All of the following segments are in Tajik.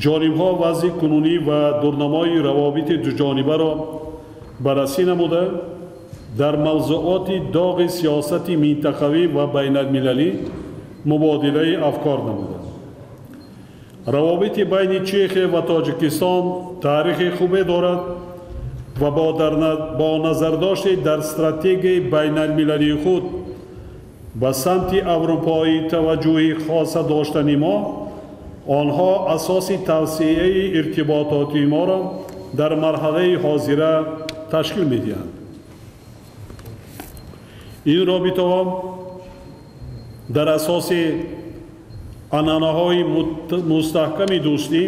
Ҷонибҳо вазъи кунунӣ ва дурнамои равобити дуҷонибаро баррасӣ намуда, дар мавзӯоти доғи сиёсати минтақавӣ ва байналмилалӣ мубодилаи афкор намуданд. Равобити байни Чехия ва Тоҷикистон таърихи хубе дорад ва бо назардошти дар стратегияи байналмилалии худ ба самти аврупоӣ таваҷҷӯҳи хоса доштани мо, онҳо асоси тавсеаи иртибототи моро дар марҳалаи ҳозира ташкил медиҳанд. Ин робитаҳо дар асоси анъанаҳои мустаҳками дӯстӣ,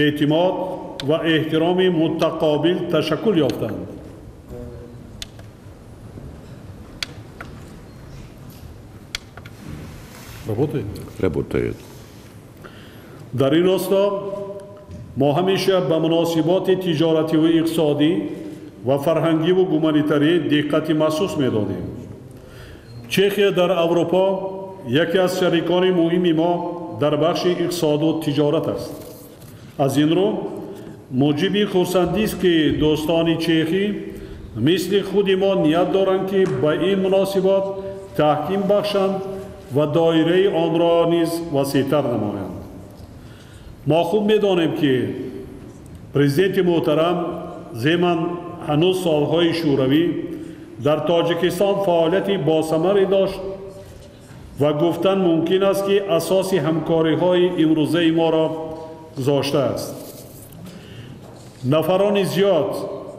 эътимод ва эҳтироми мутақобил ташаккул ёфтанд. Работает? Работает. Дар ин росто мо ҳамеша ба муносиботи тиҷоративу иқтисодӣ ва фарҳангиву гуманитарӣ диққати махсус медодем. Чехия дар Аврупо яке аз шарикони муҳими мо дар бахши иқтисоду тиҷорат аст. Аз ин рӯ муҷиби хурсандист, ки дӯстони чехӣ мисли худи мо ният доранд, ки ба ин муносибот таҳким бахшанд ва доираи онро низ васеътар намоянд. Мо хуб медонем, ки президенти муҳтарам Земан ҳанӯз солҳои шӯравӣ дар Тоҷикистон фаъолияти босамаре дошт ва гуфтан мумкин аст, ки асоси ҳамкориҳои имрӯзаи моро гузоштааст. Нафарони зиёд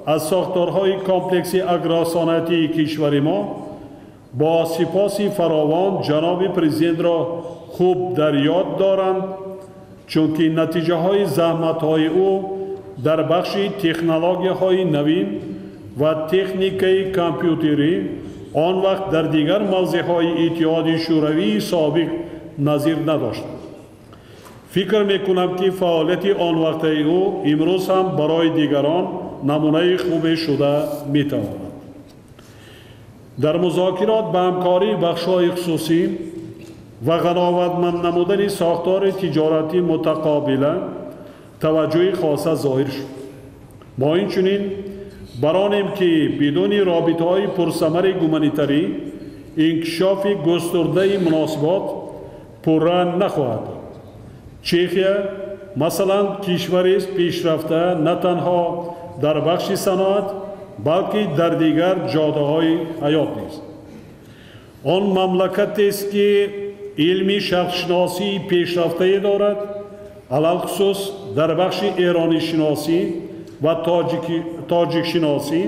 аз сохторҳои комплекси агросаноатии кишвари мо бо сипоси фаровон ҷаноби президентро хуб дар ёд доранд, чунки натиҷаҳои заҳматҳои ӯ дар бахши технологияҳои навин ва техникаи компютерӣ он вақт дар дигар мавзеъҳои Иттиҳоди Шӯравии собиқ назир надошт. Фикр мекунам, ки фаъолияти он вақтаи ӯ имрӯз ҳам барои дигарон намунаи хубе шуда метавонад. Дар музокирот ба ҳамкории бахшҳои хусусӣ ва ғановатманд намудани сохтори тиҷоратӣ мутақобила таваҷҷӯҳи хоса зоҳир шуд. Мо инчунин баронем, ки бидуни робитаҳои пурсамари гуманитарӣ инкишофи густурдаи муносибот пурра нахоҳад буд. Чехия масалан кишварест пешрафта на танҳо дар бахши саноат, балки дар дигар ҷодаҳои ҳаёт низ. Он мамлакатест, ки илми шарқшиносии пешрафтае дорад, алалхусус дар бахши эронишиносӣ ва тоҷикшиносӣ.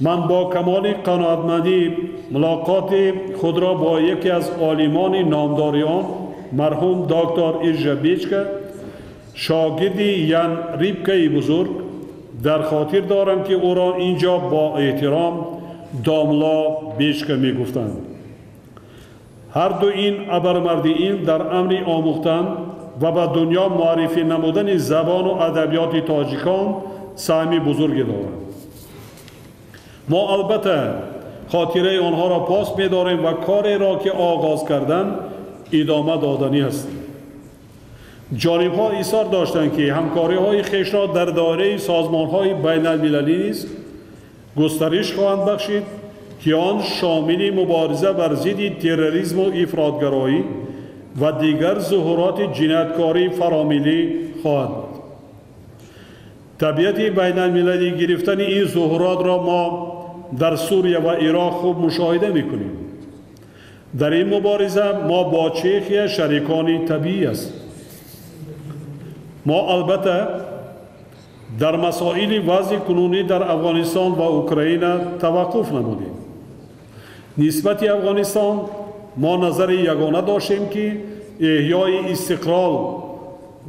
Ман бо камоли қаноатмандӣ мулоқоти худро бо яке аз олимони номдори он, марҳум доктор Иржа Бечка, шогирди Ян Рипкаи бузург, дар хотир дорам, ки ӯро инҷо бо эҳтиром домло Бечка мегуфтанд. Ҳар ду ин абармарди илм дар амри омӯхтан ва ба дунё муаррифӣ намудани забону адабиёти тоҷикон саҳми бузурге доранд. Мо албатта хотираи онҳоро пос медорем ва кореро, ки оғоз карданд, идома доданӣ ҳастем. Ҷонибҳо исрор доштанд, ки ҳамкориҳои хешро дар доираи созмонҳои байналмилалӣ низ густариш хоҳанд бахшид, ки он шомили мубориза бар зидди терроризму ифротгароӣ ва дигар зуҳуроти ҷинояткории фаромиллӣ хоҳад буд. Табиати байналмилалӣ гирифтани ин зуҳуротро мо дар Сурия ва Ироқ хуб мушоҳида мекунем. Дар ин мубориза мо бо Чехия шарикони табиӣ ҳастем. Мо албатта дар масоили вазъи кунунӣ дар Афғонистон ва Украина таваққуф намудем. Нисбати Афғонистон мо назари ягона доштем, ки эҳёи истиқлол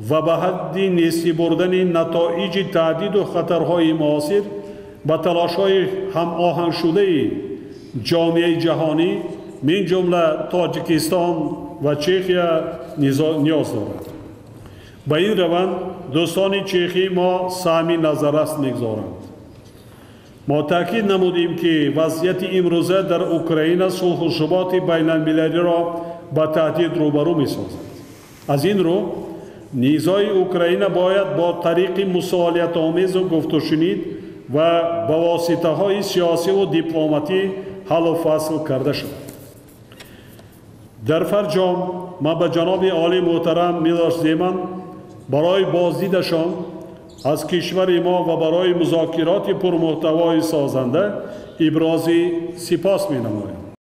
ва ба ҳадди нестӣ бурдани натоиҷи таҳдиду хатарҳои муосир ба талошҳои ҳамоҳангшудаи ҷомеаи ҷаҳонӣ, мин ҷумла Тоҷикистон ва Чехия ниёз дорад. Ба ин раванд дӯстони чехии мо саҳми назаррас мегузоранд. Мо таъкид намудем, ки вазъияти имрӯза дар Украина сулҳу суботи байналмилалиро ба таҳдид рӯбарӯ месозад. Аз ин рӯ Низои Украина бояд бо тариқи мусолиҳатомезу гуфтушунид ва ба воситаҳои сиёсиву дипломатӣ ҳаллу фасл карда шавад. Дар фарҷом ман ба ҷаноби олӣ муҳтарам Милош Земан барои боздидашон аз кишвари мо ва барои музокироти пурмуҳтавои созанда ибрози сипос менамоям.